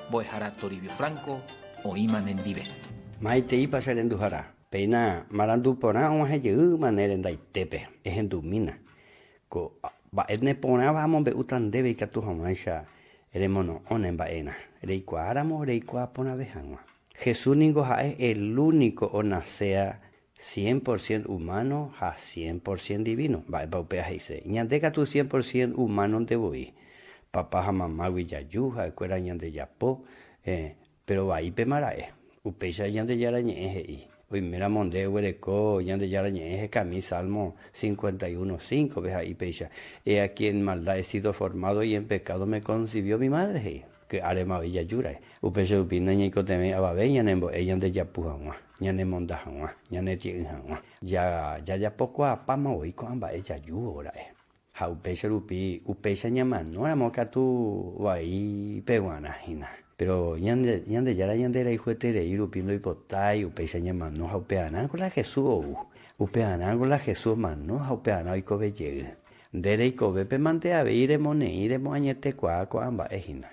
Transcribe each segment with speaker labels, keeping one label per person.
Speaker 1: Mbo'ehára Toribio Franco oĩma nendive.
Speaker 2: Maiteípa che renduhára, péina marandu porã og̃uahẽ jeýma ne rendaitépe, ehendumína. Ko mba'e neporãva amombe'úta ndéve ikatu hag̃uáicha remono'õ ne mba'erã, reikuaáramo reikuaa porãve hag̃ua. Jesús ningo ha'e el úniko onasea cien por cien humano ha cien por cien divino. Mba'épa upéva he'ise? Ñande katu cien por cien humánonte voi. Papa ha mamágui jaju, ha'ekuéra ñandejapo, eh, péro vaípema ra'e. Upéicha Ñandejára Ñe'ẽ he'i, Oiméramo nde eguereko Ñandejára Ñe'ẽ hekami Salmo 51, 5-pe ha he'i péicha, He aquí en maldad he sido formado y en pecado me concibió mi madre, he'i. Ky'árema oĩ jaju ra'e. Upéicha rupi nañaikotevẽi avave ñanembo'e ñandejapu hag̃ua, ñanemonda hag̃ua, ñanetie'ỹ hag̃ua. Ja jajapokuaapáma voi ko'ã mba'e jajúvo ra'e. Ha upéicha rupi, upéicha ñamanóramo katu vai peguarã hína. Péro ñande, Ñandejára ñanderayhueterei rupi ndoipotái upéicha ñamano ha upearãko la Jesús ou. Upearãko la Jesús omano ha upearã oikove jey. Nde reikovépe mante avei remoneĩ remoañetekuaa ko'ã mba'e hína.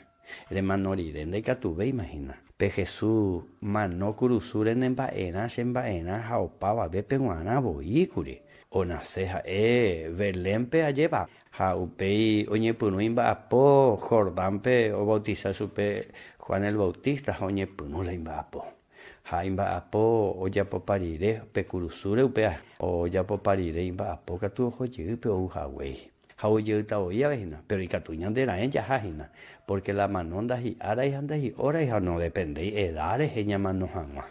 Speaker 2: Remano rire ndaikatuvéima hína. Pe Jesús mano kurusúre ne mba'erã che mba'erã ha opavavépe g̃uarã voi kuri. Onase ha'e Belénpe ajépa. Ha upéi oñepyrũ imba'apo Jordánpe obautisa chupe Juan el Bautista ha oñepyrũ la imba'apo. Ha imba'apo ojapopa rire pe kurusúre upéva ojapopa rire imba'apo katu oho jey pe ou haguéi. Ha ou jeýta voi ave hína, péro ikatu ñande raẽ jaha hína, pórke la mano ndahi'árai ha ndahi'órai ha nodependéi eda rehe ñamano hag̃ua.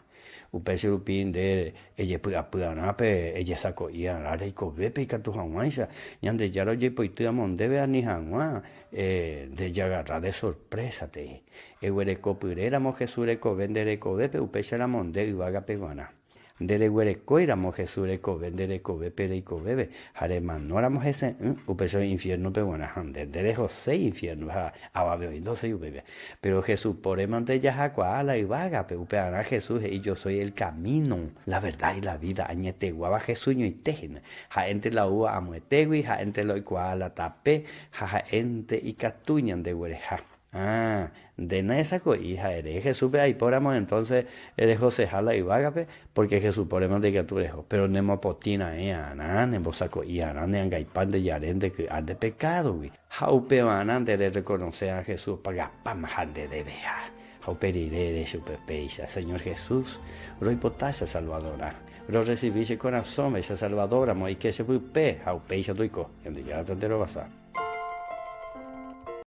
Speaker 2: Upéicha rupi nde ejepy'apy'arã pe ejesako'i'arã reikovépe ikatu hag̃uáicha Ñandejára ojepoity amo ndéve ani hag̃ua ndejagarra de sorprésa te'i. Eguerekopyréramo Jesús rekove nde rekovépe upéicharamo nde yvágape g̃uarã. Nde reguerekóiramo Jesús rekove nde rekovépe reikovéve ha remanóramo hese'ỹ, upéicha oĩ infiérnope g̃uarã ha nde nderehoséi infiérnope ha avave oĩ ndohoséi upépe. Péro Jesús póre mante jahakuaa la yvágape, upearã Jesús he'i Yo soy el camino, la verdad y la vida, añeteguáva Jesús ñoite hína. Ha'énte la oúva amoetégui, ha'énte la oikuaa la tape ha ha'énte ikatu ñandeguereha. Ah, ndéna esako'i ha ere Jesúspe aipóramo entonces rehoseha la yvágape, porque Jesús póre mante ikatu reho, pero nemopotĩ raẽ arã, nembosako'i arã, neangaipa nde jare nde ky'a nde pekádogui. Ha upevarã nde rereconoce a Jesús opagapáma ha nde deveha. Ha upe rire ere chupe péicha, Señor Jesús, roipota che Salvadorã. Rorrecibi che korasõme che Salvador ramo aike che pype ha upéicha toiko. Ñandejára tanderovasa.